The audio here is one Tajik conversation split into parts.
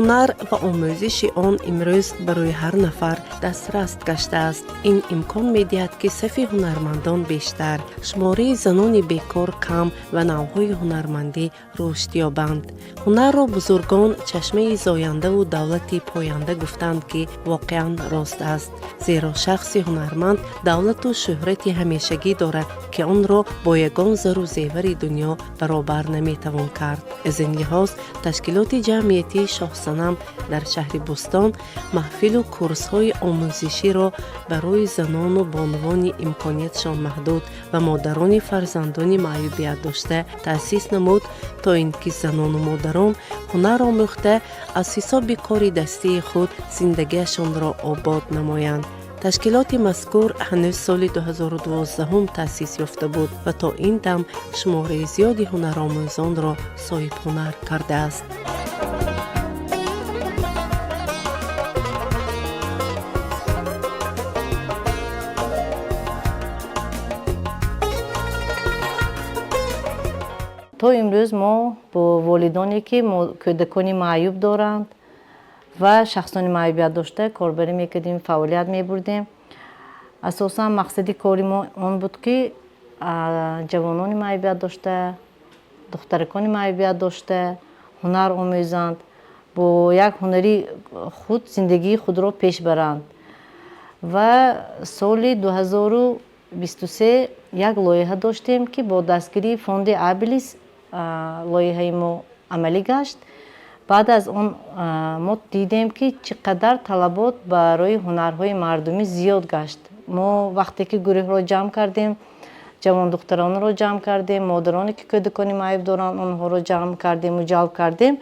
Ҳунар ва омӯзиши он имрӯз барои ҳар нафар дастрас гаштааст. Ин имкон медиҳад, ки сафи ҳунармандон бештар, шумораи занони бекор кам ва навъҳои ҳунармандӣ рушд ёбанд. Ҳунарро бузургон чашмаи зояндаву давлати поянда гуфтанд, ки воқеан рост аст, зеро шахси ҳунарманд давлату шӯҳрати ҳамешагӣ дорад, ки онро бо ягон зару зевари дунё баробар наметавон кард. Аз ин лиҳоз ташкилоти ҷамъиятии Шоҳсанам дар шаҳри Бӯстон маҳфилу курсҳои омӯзиширо барои занону бонувони имкониятшон маҳдуд ва модарони фарзандони маъюбият дошта таъсис намуд, то ин ки занону модарон ҳунар омӯхта, аз ҳисоби кори дастии худ зиндагиашонро обод намоянд. Ташкилоти мазкур ҳанӯз соли 2012 таъсис ёфта буд ва то ин дам шумораи зиёди ҳунаромӯзонро соҳибҳунар кардааст. То имрӯз мо бо волидоне, ки кӯдакони маъюб доранд ва шахсони маъюбият дошта, корбарӣ мекардем, фаъолият мебурдем. Асосан мақсади кори мо он буд, ки ҷавонони маъюбият дошта, духтаракони маъюбият дошта ҳунар омӯзанд, бо як ҳунари худ зиндагии худро пеш баранд. Ва соли 2023 як лоиҳа доштем, ки бо дастгирии фонди Abilis лоиҳаи мо амалӣ гашт. Баъд аз он мо дидем, ки чӣ қадар талабот барои ҳунарҳои мардумӣ зиёд гашт. Мо вақте ки гурӯҳро ҷамъ кардем, ҷавондухтаронро ҷамъ кардем, модароне, ки кӯдакони маъюб доранд, онҳоро ҷамъ кардему ҷалб кардем,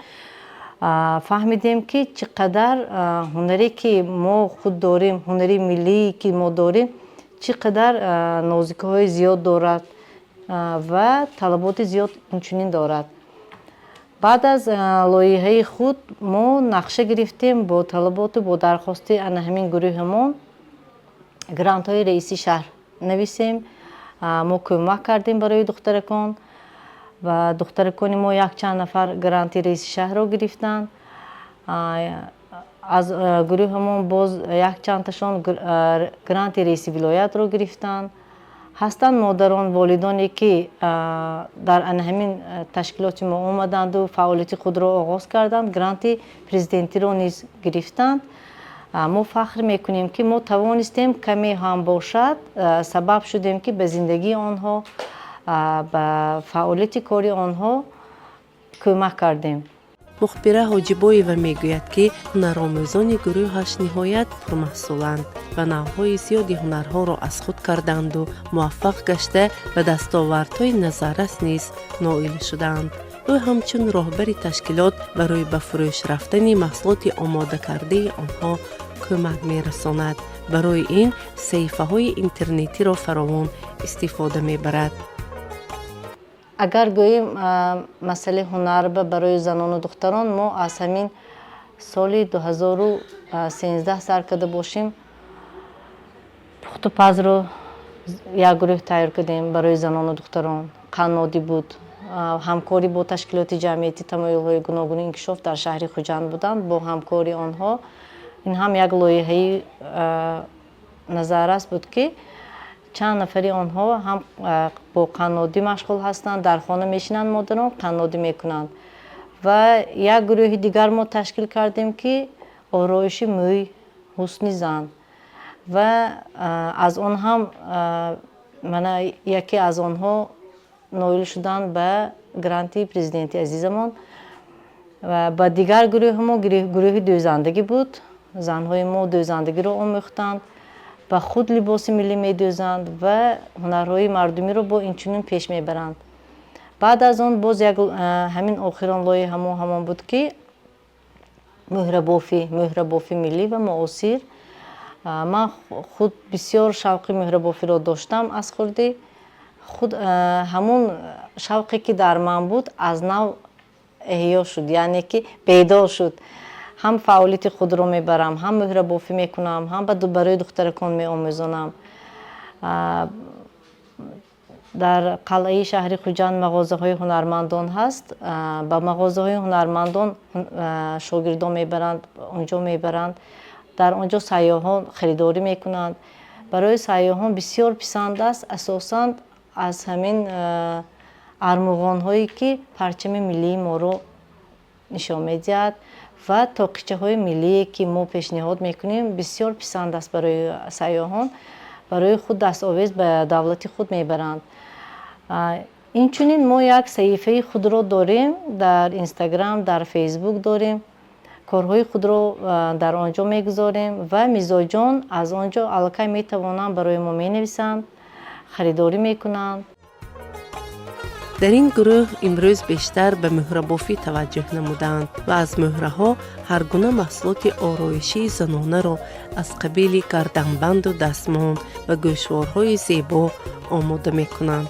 фаҳмидем, ки чӣ қадар ҳунаре, ки мо худ дорем, ҳунари миллие, ки мо дорем, чӣ қадар нозикиҳои зиёд дорад ва талаботи зиёд инчунин дорад. Баъд аз лоиҳаи худ мо нақша гирифтем, бо талаботу бо дархости ана ҳамин гурӯҳамон грантҳои раиси шаҳр нависем. Мо кӯмак кардем барои духтаракон ва духтаракони мо якчанд нафар гранти раиси шаҳрро гирифтанд. Аз гурӯҳамон боз якчандташон гранти раиси вилоятро гирифтанд. Ҳастанд модарон, волидоне, ки дар ана ҳамин ташкилоти мо омаданду фаъолияти худро оғоз карданд, гранти президентиро низ гирифтанд. Мо фахр мекунем, ки мо тавонистем каме ҳам бошад сабаб шудем, ки ба зиндагии онҳо, ба фаъолияти кори онҳо кӯмак кардем. Мухбира Ҳоҷибоева мегӯяд, ки ҳунаромӯзони гурӯҳаш ниҳоят пурмаҳсуланд ва навъҳои зиёди ҳунарҳоро аз худ карданду муваффақ гашта, ба дастовардҳои назаррас низ ноил шудаанд. Ӯ ҳамчун роҳбари ташкилот барои ба фурӯш рафтани маҳсулоти омодакардаи онҳо кӯмак мерасонад. Барои ин саҳифаҳои интернетиро фаровон истифода мебарад. Агар гӯем масъалаи ҳунар барои занону духтарон, мо аз ҳамин соли 2013 сар карда бошем, пухту пазро як гурӯҳ тайёр кардем барои занону духтарон. Қаннодӣ буд, ҳамкорӣ бо ташкилоти ҷамъиятӣ тамоюлҳои гуногуни инкишоф дар шаҳри Хуҷанд буданд. Бо ҳамкори онҳо ин ҳам як лоиҳаи назаррас буд, ки чанд нафари онҳо ҳам бо қаннодӣ машғул ҳастанд. Дар хона мешинанд модарон, қаннодӣ мекунанд. Ва як гурӯҳи дигар мо ташкил кардем, ки ороиши мӯй, ҳусни зан, ва аз он ҳам мана яке аз онҳо ноил шуданд ба гранти президенти азизамон. Ва ба дигар гурӯҳи мо гурӯҳи дӯзандагӣ буд. Занҳои мо дӯзандагиро омӯхтанд, ба худ либоси миллӣ медӯзанд ва ҳунарҳои мардумиро бо инчунин пеш мебаранд. Баъд аз он боз як ҳамин охирон лоиҳа мо ҳамон буд, ки мӯҳрабофӣ, мӯҳрабофӣ миллӣ ва муосир. Ман худ бисёр шавқи мӯҳрабофиро доштам аз хурдӣ. Худ ҳамон шавқе, ки дар ман буд, аз нав эҳё шуд, яъне ки бедор шуд. Ҳам фаъолияти худро мебарам, ҳам мӯҳрабофӣ мекунам, ҳам барои духтаракон меомӯзонам. Дар қалъаи шаҳри Хуҷанд мағозаҳои ҳунармандон ҳаст. Ба мағозаҳои ҳунармандон шогирдон мебаранд, онҷо мебаранд. Дар он ҷо сайёҳон харидорӣ мекунанд. Барои сайёҳон бисёр писанд аст, асосан аз ҳамин армуғонҳое, ки парчами миллии моро нишон медиҳад, ва тоқичаҳои миллие, ки мо пешниҳод мекунем, бисёр писанд аст барои сайёҳон, барои худ дастовез ба давлати худ мебаранд. Инчунин мо як саҳифаи худро дорем дар Инстаграм, дар Фейсбук дорем. Корҳои худро дар он ҷо мегузорем ва мизоҷон аз он ҷо аллакай метавонанд барои мо менависанд, харидорӣ мекунанд. Дар ин гурӯҳ имрӯз бештар ба мӯҳрабофӣ таваҷҷӯҳ намудаанд ва аз мӯҳраҳо ҳар гуна маҳсулоти ороишии занонаро аз қабили гарданбанду дастмон ва гӯшворҳои зебо омода мекунанд.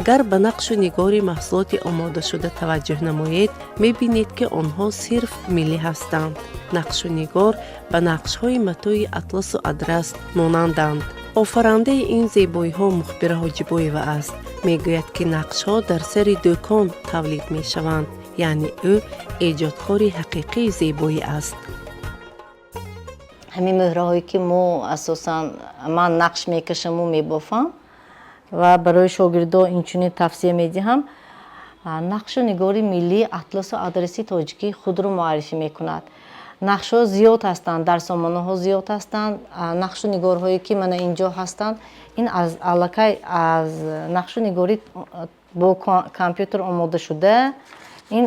Агар ба нақшу нигори маҳсулоти омодашуда таваҷҷӯҳ намоед, мебинед, ки онҳо сирф миллӣ ҳастанд. Нақшу нигор ба нақшҳои матои атласу адрас монанданд. Офарандаи ин зебоиҳо Мухбира Ҳоҷибоева аст. Мегӯяд, ки нақшҳо дар сари дӯкон тавлид мешаванд, яъне ӯ эҷодкори ҳақиқии зебоӣ аст. Ҳамин мӯҳраҳое, ки мо асосан ман нақш мекашаму мебофам ва барои шогирдо инчунин тавсия медиҳам, нақшу нигори миллии атласу адраси тоҷикӣ худро муаррифӣ мекунад. Нақшҳо зиёд ҳастанд, дар сомонаҳо зиёд ҳастанд. Нақшу нигорҳое, ки мана ин ҷо ҳастанд, ин аз аллакай аз нақшу нигорӣ бо компютер омода шуда. Ин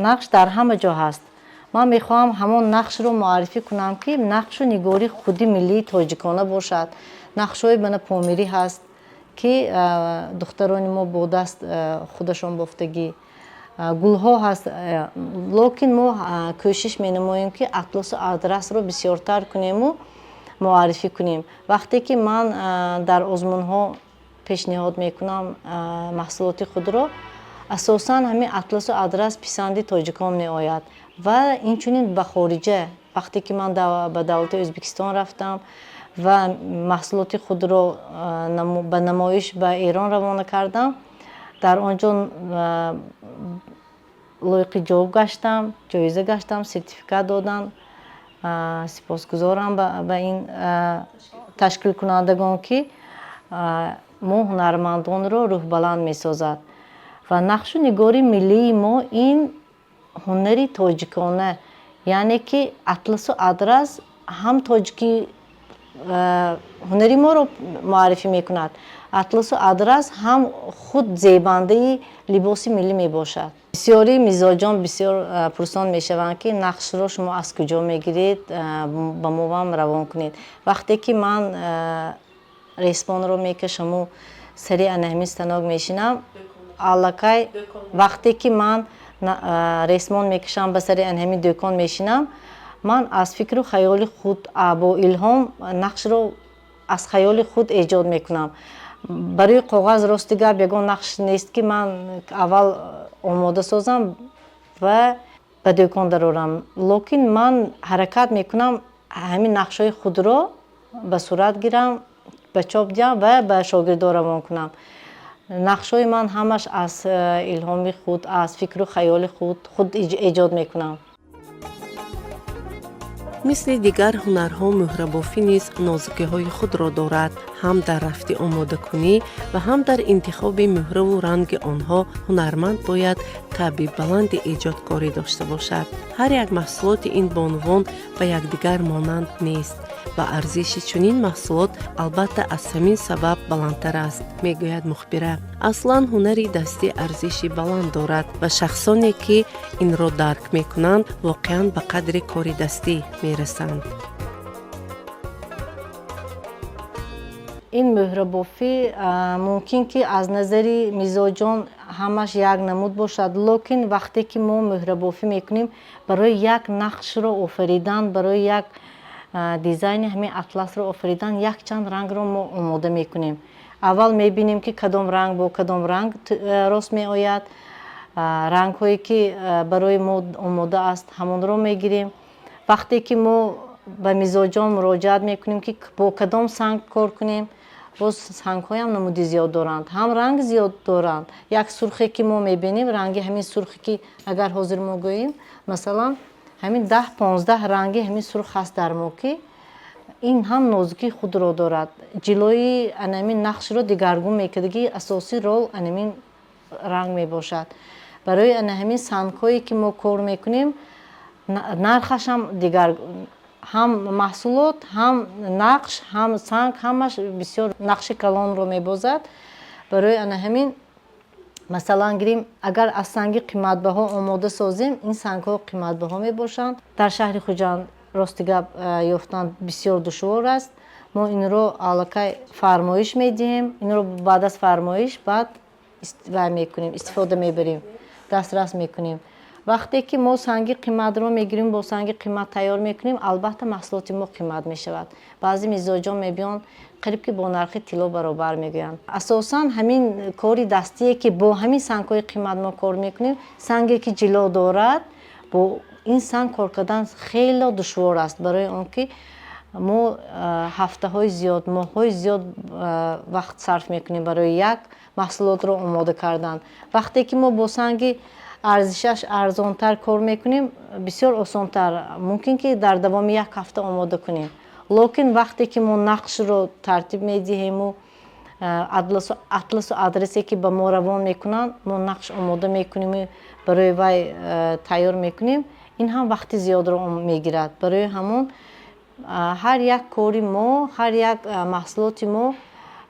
нақш дар ҳама ҷо ҳаст. Ман мехоҳам ҳамон нақшро муаррифӣ кунам, ки нақшу нигори худи миллии тоҷикона бошад. Нақшҳои мана помирӣ ҳаст, ки духтарони мо бо даст худашон бофтагӣ. Гулҳо ҳаст, лекин мо кӯшиш менамоем, ки атласу адрасро бисёртар кунему муаррифӣ кунем. Вақте ки ман дар озмунҳо пешниҳод мекунам маҳсулоти худро, асосан ҳамин атласу адрас писанди тоҷикон меояд. Ва инчунин ба хориҷа, вақте ки ман ба давлати Ӯзбекистон рафтам ва маҳсулоти худро ба намоиш ба Эрон равона кардам, дар он ҷо лоиқи ҷавоб гаштам, ҷоиза гаштам, сертификат доданд. Сипосгузорам ба ин ташкилкунандагон, ки мо ҳунармандонро рӯҳбаланд месозад. Ва нақшу нигори миллии мо ин ҳунари тоҷикона, яъне ки атласу адрас ҳам тоҷикӣ ҳунари моро муаррифӣ мекунад, атласу адрас ҳам худ зебандаи либоси миллӣ мебошад. Бисёри мизоҷон бисёр пурсон мешаванд, ки нақшро шумо аз куҷо мегиред, ба моам равон кунед. Вақте ки ман ресмонро мекашаму сари ана ҳамин станок мешинам, аллакай вақте ки ман ресмон мекашам, ба сари ана ҳамин дӯкон мешинам, ман аз фикру хаёли худ бо илҳом нақшро аз хаёли худ эҷод мекунам. Барои коғаз, рости гап, ягон нақш нест, ки ман аввал омода созам ва ба дӯкон дарорам. Лекин ман ҳаракат мекунам, ҳамин нақшҳои худро ба сурат гирам, ба чоп диҳам ва ба шогирдо равон кунам. Нақшҳои ман ҳамаш аз илҳоми худ, аз фикру хаёли худ эҷод мекунам. Мисли дигар ҳунарҳо, мӯҳрабофӣ низ нозукиҳои худро дорад. Ҳам дар рафти омодакунӣ ва ҳам дар интихоби мӯҳраву ранги онҳо ҳунарманд бояд таъби баланди эҷодкорӣ дошта бошад. Ҳар як маҳсулоти ин бонувон ба якдигар монанд нест ва арзиши чунин маҳсулот албатта аз ҳамин сабаб баландтар аст, мегӯяд Мухбира. Аслан ҳунари дастӣ арзиши баланд дорад ва шахсоне, ки инро дарк мекунанд, воқеан ба қадри кори дастӣ мерасанд. Ин мӯҳрабофӣ мумкин, ки аз назари мизоҷон ҳамаш як намуд бошад, лекин вақте ки мо мӯҳрабофӣ мекунем, барои як нақшро офаридан, барои як дизайни ҳамин атласро офаридан якчанд рангро мо омода мекунем. Аввал мебинем, ки кадом ранг бо кадом ранг рост меояд. Рангҳое, ки барои мо омода аст, ҳамонро мегирем. Вақте ки мо ба мизоҷон муроҷиат мекунем, ки бо кадом санг кор кунем. Боз сангҳоям намуди зиёд доранд, ҳам ранг зиёд доранд. Як сурхе ки мо мебинем, ранги ҳамин сурхе ки агар ҳозир мо гӯем, масалан, ҳамин 10-15 ранги ҳамин сурх ҳаст дар мо, ки ин ҳам нозукии худро дорад. Ҷилои анамин нақшро дигаргун мекардаги асосӣ рол анамин ранг мебошад. Барои ана ҳамин сангҳое ки мо кор мекунем, нархаш ҳам дигар, ҳам маҳсулот, ҳам нақш, ҳам санг, ҳамаш бисёр нақши калонро мебозад. Барои ана ҳамин, масалан гирем, агар аз санги қиматбаҳо омода созем, ин сангҳо қиматбаҳо мебошанд. Дар шаҳри Хуҷанд, рости гап, ёфтан бисёр душвор аст. Мо инро аллакай фармоиш медиҳем, инро баъд аз фармоиш баъд вай мекунем, истифода мебарем, дастрас мекунем. Вақте ки мо санги қиматро мегирем, бо санги қимат тайёр мекунем, албатта, маҳсулоти мо қимат мешавад. Баъзе мизоҷон мебиёнд, қариб ки бо нархи тилло баробар мегӯянд. Асосан ҳамин кори дастие, ки бо ҳамин сангҳои қимат мо кор мекунем, санге ки ҷило дорад, бо ин санг кор кардан хело душвор аст, барои он ки мо ҳафтаҳои зиёд, моҳҳои зиёд вақт сарф мекунем барои як маҳсулотро омода кардан. Вақте ки мо бо санги арзишаш арзонтар кор мекунем, бисёр осонтар, мумкин ки дар давоми як ҳафта омода кунем. Лекин вақте ки мо нақшро тартиб медиҳему атласу адрасе ки ба мо равон мекунанд, мо нақш омода мекунему барои вай тайёр мекунем, ин ҳам вақти зиёдро мегирад. Барои ҳамон ҳар як кори мо, ҳар як маҳсулоти мо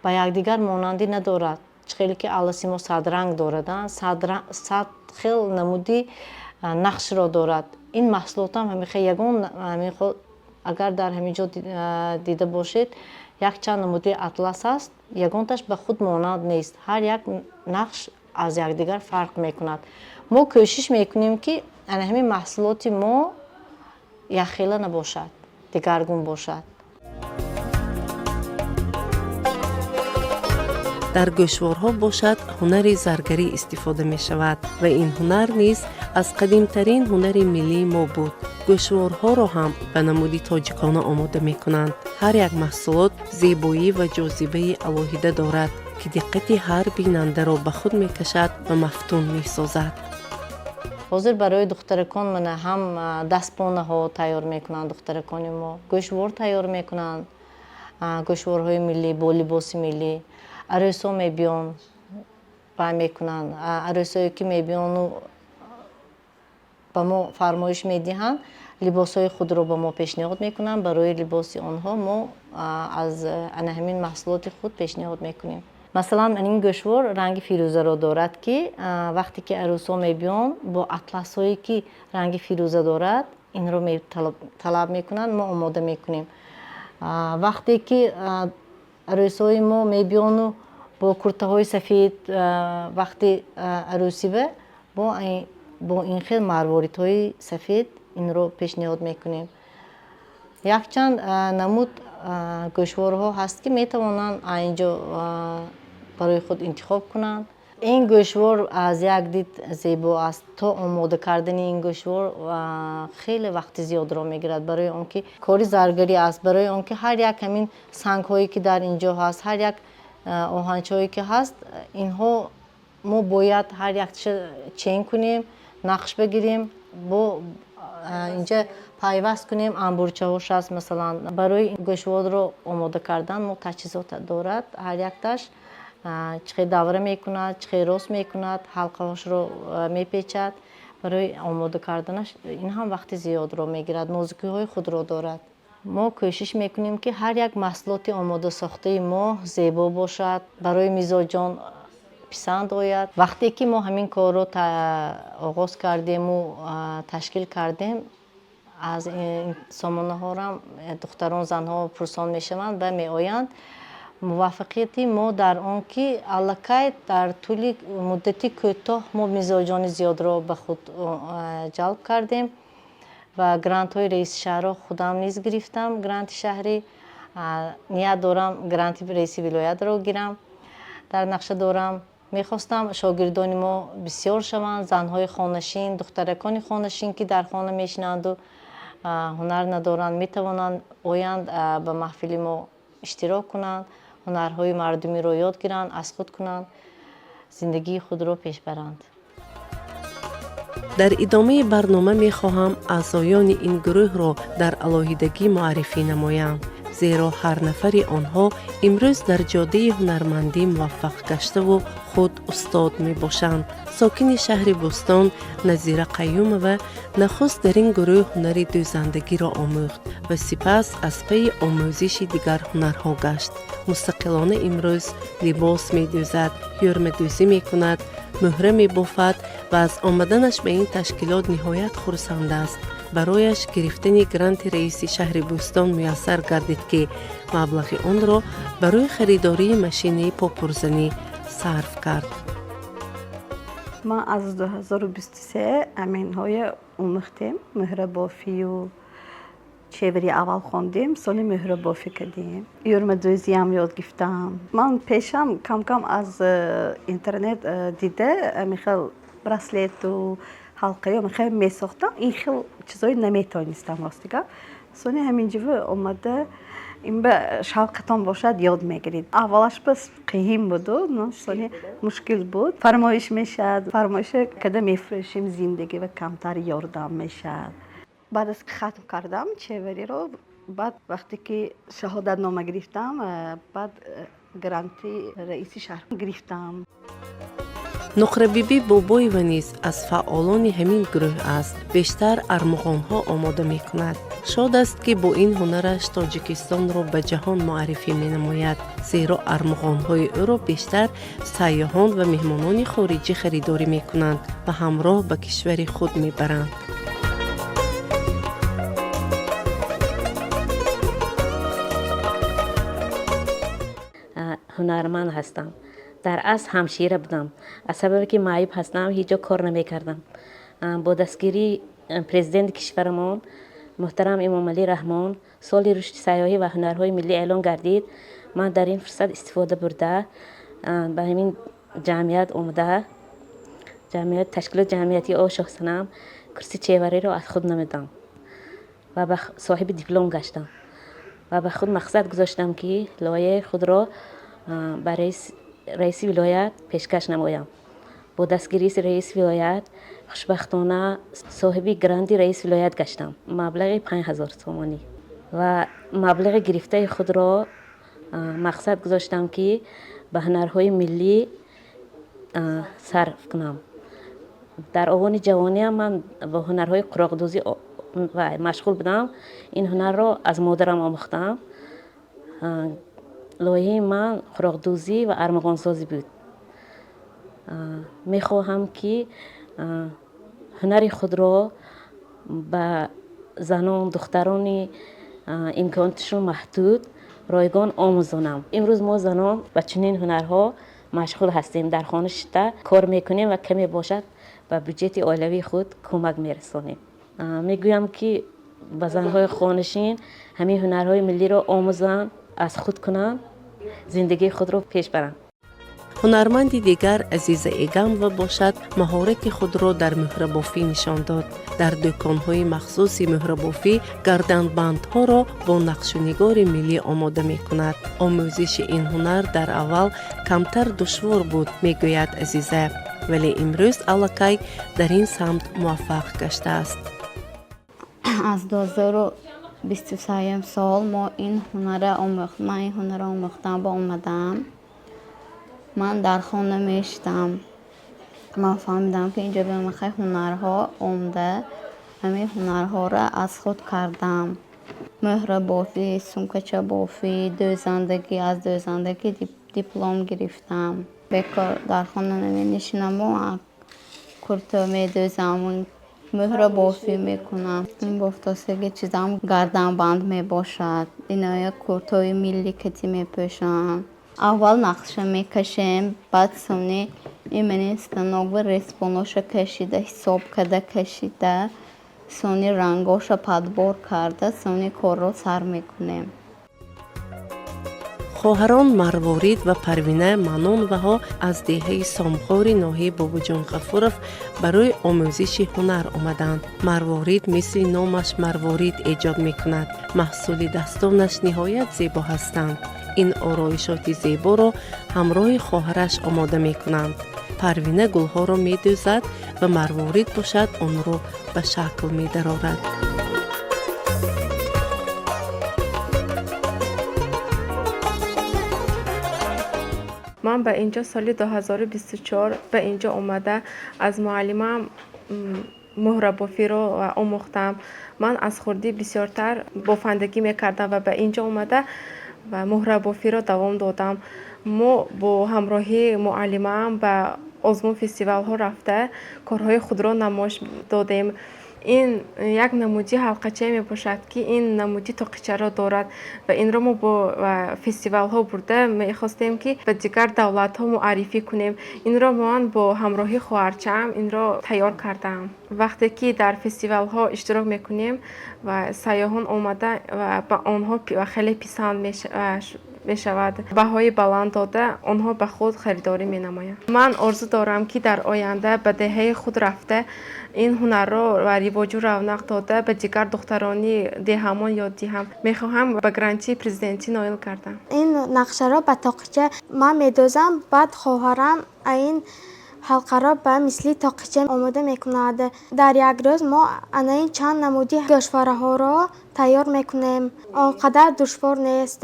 ба якдигар монандӣ надорад. Чӣ хеле ки аласи мо 100 ранг дорад, 100 хел намуди нақшро дорад, ин маҳсулотам ҳамихел. Ягон агар дар ҳамин ҷо дида бошед, якчанд намуди атлас аст, ягонташ ба худ монанд нест, ҳар як нақш аз якдигар фарқ мекунад. Мо кӯшиш мекунем, ки ана ҳамин маҳсулоти мо якхела набошад, дигаргун бошад. Дар гӯшворҳо бошад, ҳунари заргарӣ истифода мешавад ва ин ҳунар низ аз қадимтарин ҳунари миллии мо буд. Гӯшворҳоро ҳам ба намуди тоҷикона омода мекунанд. Ҳар як маҳсулот зебоӣ ва ҷозибаи алоҳида дорад, ки диққати ҳар бинандаро ба худ мекашад ва мафтун месозад. Ҳозир барои духтаракон мана ҳам дастпонаҳо тайёр мекунанд духтаракони мо, гӯшвор тайёр мекунанд, гӯшворҳои миллӣ бо либоси миллӣ. Арӯсҳо мебиён, вай мекунанд. Арӯсҳое ки мебиёну ба мо фармоиш медиҳанд, либосҳои худро ба мо пешниҳод мекунанд. Барои либоси онҳо мо аз ана ҳамин маҳсулоти худ пешниҳод мекунем. Масалан, ин гӯшвор ранги фирӯзаро дорад, ки вақте ки арӯсҳо мебиён, бо атласҳое ки ранги фирӯза дорад, инро талаб мекунанд, мо омода мекунем. Вақте ки арӯсҳои мо мебиёну бо куртаҳои сафед, вақти арӯсива бо ин хел марворидҳои сафед инро пешниҳод мекунем. Якчанд намуд гӯшворҳо ҳаст, ки метавонанд инҷо барои худ интихоб кунанд. Ин гӯшвор аз як дид зебо аст. То омода кардани ин гӯшвор хеле вақти зиёдро мегирад, барои он ки кори заргарӣ аст, барои он ки ҳар як ҳамин сангҳое ки дар ин ҷо ҳаст, ҳар як оҳанчаҳое ки ҳаст, инҳо мо бояд ҳар якташа чен кунем, нақш бигирем, бо инҷа пайваст кунем. Амбурчаҳош аст. Масалан, барои гӯшворро омода кардан мо таҷҳизот дорад. Ҳар якташ чӣ хел давра мекунад, чӣ хел рост мекунад, ҳалқаҳошро мепечад. Барои омода карданаш ин ҳам вақти зиёдро мегирад, нозукиҳои худро дорад. Мо кӯшиш мекунем, ки ҳар як маҳсулоти омодасохтаи мо зебо бошад, барои мизоҷон писанд ояд. Вақте ки мо ҳамин корро оғоз кардему ташкил кардем, аз сомонаҳорам духтарон, занҳо пурсон мешаванд ва меоянд. Муваффақияти мо дар он, ки аллакай дар тӯли муддати кӯтоҳ мо мизоҷони зиёдро ба худ ҷалб кардем ва грантҳои раиси шаҳрро худам низ гирифтам, гранти шаҳрӣ. Ният дорам гранти раиси вилоятро гирам, дар нақша дорам. Мехостам шогирдони мо бисёр шаванд, занҳои хонашин, духтаракони хонашин, ки дар хона мешинанду ҳунар надоранд, метавонанд оянд, ба маҳфили мо иштирок кунанд. Ҳунарҳои мардумиро ёд гиранд, аз худ кунанд, зиндагии худро пеш баранд. Дар идомаи барнома мехоҳам аъзоёни ин гурӯҳро дар алоҳидагӣ муаррифӣ намоям, зеро ҳар нафари онҳо имрӯз дар ҷодаи ҳунармандӣ муваффақ гаштаву худ устод мебошанд. Сокини шаҳри Бӯстон Назира Қаюмова нахуст дар ин гурӯҳ ҳунари дӯзандагиро омӯхт ва сипас аз пайи омӯзиши дигар ҳунарҳо гашт. Мустақилона имрӯз либос медӯзад, юрмадӯзӣ мекунад, мӯҳра мебофад ва аз омаданаш ба ин ташкилот ниҳоят хурсанд аст. Барояш гирифтани гранти раиси шаҳри Бӯстон муяссар гардид, ки маблағи онро барои харидории машинаи попурзанӣ сарф кард. Ман аз 2023 аминҳоя омӯхтем, мӯҳрабофию чевари аввал хондем, сони мӯҳрабофӣ кардем, юрмадӯзиам ёд гирифтам. Ман пешам кам-кам аз интернет дида, амихел браслету ҳалқаё мехел месохтам. Ин хел чизое наметонистам, рости гап. Сони ҳаминҷива омада, инба шавқатон бошад, ёд мегиред. Аввалаш бас қиин буду, сони мушкил буд. Фармоиш мешавад, фармоиша када мефурӯшем, зиндагӣ ва камтар ёрдам мешавад. Баъд аз ки хатм кардам чевариро, баъд вақте ки шаҳодатнома гирифтам, баъд гранти раиси шаҳр гирифтам. Нуқрабибӣ Бобоева низ аз фаъолони ҳамин гурӯҳ аст. Бештар армуғонҳо омода мекунад. Шод аст, ки бо ин ҳунараш Тоҷикистонро ба ҷаҳон муаррифӣ менамояд, зеро армуғонҳои ӯро бештар сайёҳон ва меҳмонони хориҷӣ харидорӣ мекунанд ва ҳамроҳ ба кишвари худ мебаранд. Ҳунарманд ҳастам. Дар асл ҳамшира будам. Аз сабабе ки маъюб ҳастам, ҳеҷ ҷо кор намекардам. Бо дастгирии президенти кишварамон муҳтарам Эмомалӣ Раҳмон соли рушди сайёҳӣ ва ҳунарҳои миллӣ эълон гардид. Ман дар ин фурсат истифода бурда, ба ҳамин ҷамъият омада, ҷамъият, ташкилоти ҷамъиятии О Шоҳсанам, курси чевариро аз худ намудам ва ба соҳиби диплом гаштам ва ба худ мақсад гузоштам, ки лоиҳаи худро ба раиси вилоят пешкаш намоям. Бо дастгирии раиси вилоят хушбахтона соҳиби гранти раиси вилоят гаштам, маблағи 5000 сомонӣ, ва маблағи гирифтаи худро мақсад гузоштам, ки ба ҳунарҳои миллӣ сарф кунам. Дар овони ҷавониам ман бо ҳунарҳои қуроқдӯзӣ машғул будам. Ин ҳунарро аз модарам омӯхтам. Лоиҳаи ман қуроқдӯзӣ ва армуғонсозӣ буд. Мехоҳам, ки ҳунари худро ба занон, духтарони имконоташон маҳдуд ройгон омӯзонам. Имрӯз мо занон ба чунин ҳунарҳо машғул ҳастем, дар хона шиста кор мекунем ва каме бошад, ба бюҷети оилавии худ кӯмак мерасонем. Мегӯям, ки ба занҳои хонашин ҳамин ҳунарҳои миллиро омӯзанд, аз худ кунанд, зиндагии худро пеш баранд. Ҳунарманди дигар Азиза Эгамова бошад, маҳорати худро дар мӯҳрабофӣ нишон дод. Дар дӯконҳои махсуси мӯҳрабофӣ гарданбандҳоро бо нақшунигори миллӣ омода мекунад. Омӯзиши ин ҳунар дар аввал камтар душвор буд, мегӯяд Азиза, вале имрӯз аллакай дар ин самт муваффақ гаштааст. Аз 2023 сол мо ин ҳунара омӯхт, ман ин ҳунара омӯхтам, ба омадам. Ман дар хона мешитам. Ман фаҳмидам, ки инҷо бемахай ҳунарҳо омда, ҳамин ҳунарҳоро аз худ кардам. Мӯҳрабофӣ, сумкачабофӣ, дӯзандагӣ. Аз дӯзандагӣ диплом гирифтам. Бекор дар хона наменишинаму курта медӯзам, мӯҳрабофӣ мекунам. Ин бофтосаги чизам гарданбанд мебошад. Иноя куртои миллӣ катӣ мепӯшам. Аввал нақша мекашем, баъд сони имени станок ва резьбоноша кашида, ҳисоб карда кашида, сони рангоша подбор карда, сони корро сар мекунем. Хоҳарон Марворид ва Парвина Маноноваҳо аз деҳаи Сомғори ноҳияи Бобоҷон Ғафуров барои омӯзиши ҳунар омаданд. Марворид мисли номаш марворид эҷод мекунад. Маҳсули дастонаш ниҳоят зебо ҳастанд. Ин ороишоти зеборо ҳамроҳи хоҳараш омода мекунанд. Парвина гулҳоро медӯзад ва Марворид бошад, онро ба шакл медарорад. Ман ба инҷо соли 2024 ба инҷо омада, аз муаллимам муҳрабофиро омӯхтам. Ман аз хурдӣ бисёртар бофандагӣ мекардам ва ба инҷо омада ва муҳрабофиро давом додам. Мо бо ҳамроҳии муаллимаам ба озмун, фестивалҳо рафта, корҳои худро намоиш додем. Ин як намуди ҳалқачае мебошад, ки ин намуди тоқичаро дорад, ва инро мо бо фестивалҳо бурда мехостем, ки ба дигар давлатҳо муаррифӣ кунем. Инро ман бо ҳамроҳии хоҳарчаам инро тайёр кардаам. Вақте ки дар фестивалҳо иштирок мекунем ва сайёҳон омада ва ба онҳо хеле писанд мешавад, баҳои баланд дода, онҳо ба худ харидорӣ менамоянд. Ман орзу дорам, ки дар оянда ба деҳаи худ рафта, ин ҳунарро ва ривоҷу равнақ дода, ба дигар духтарони деҳамон ёд диҳам. Мехоҳам ба грантии президентӣ ноил гардам. Ин нақшаро ба тоқича ман медозам, баъд хоҳарам ин ҳалқаро ба мисли тоқича омода мекунад. Дар як рӯз мо ана ин чанд намуди гӯшвораҳоро тайёр мекунем. Он қадар душвор нест,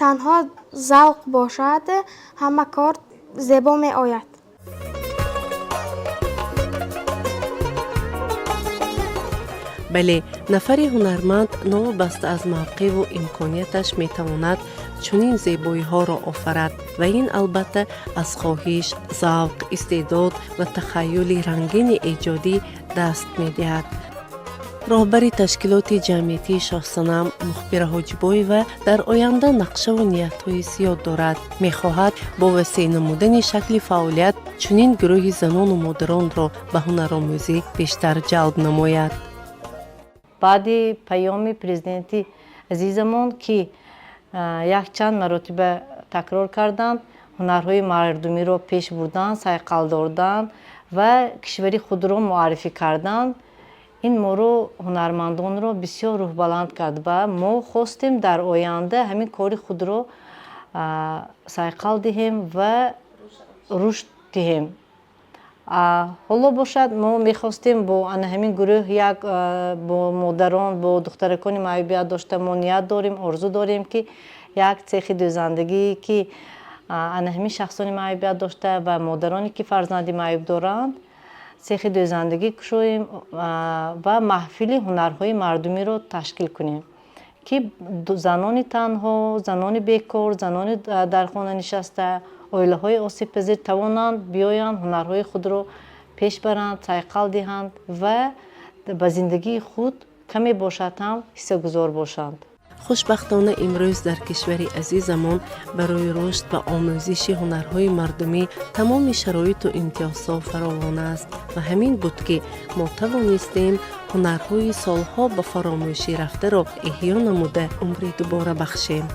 танҳо завқ бошад, ҳама кор зебо меояд. Бале, нафари ҳунарманд новобаста аз мавқеъву имконияташ метавонад чунин зебоиҳоро офарад, ва ин албатта аз хоҳиш, завқ, истеъдод ва тахаюли рангини эҷодӣ даст медиҳад. Роҳбари ташкилоти ҷамъиятии «Шоҳсанам» Мухбира Ҳоҷибоева дар оянда нақшаву ниятҳои зиёд дорад. Мехоҳад бо васеъ намудани шакли фаъолият чунин гурӯҳи занону модаронро ба ҳунаромӯзӣ бештар ҷалб намояд. Баъди паёми президенти азизамон, ки якчанд маротиба такрор карданд, ҳунарҳои мардумиро пеш бурдан, сайқал доданд ва кишвари худро муаррифӣ карданд, ин моро, ҳунармандонро, бисёр рӯҳбаланд кард ва мо хостем дар оянда ҳамин кори худро сайқал диҳем ва рушд диҳем. Ҳоло бошад, мо мехостем бо ана ҳамин гурӯҳ як бо модарон, бо духтаракони маъюбият дошта, мо ният дорем, орзу дорем, ки як цехи дӯзандагӣ, ки ана ҳамин шахсони маъюбият дошта ва модароне, ки фарзанди маъюб доранд, цехи дӯзандагӣ кушоем ва маҳфили ҳунарҳои мардумиро ташкил кунем, ки занони танҳо, занони бекор, занони дар хона нишаста, оилаҳои осебпазир тавонанд биёянд, ҳунарҳои худро пеш баранд, сайқал диҳанд ва ба зиндагии худ каме бошад ҳам ҳиссагузор бошанд. Хушбахтона, имрӯз дар кишвари азизамон барои рушд ва омӯзиши ҳунарҳои мардумӣ тамоми шароиту имтиёзҳо фаровон аст ва ҳамин буд, ки мо тавонистем ҳунарҳои солҳо ба фаромӯшӣ рафтаро эҳё намуда, умри дубора бахшем.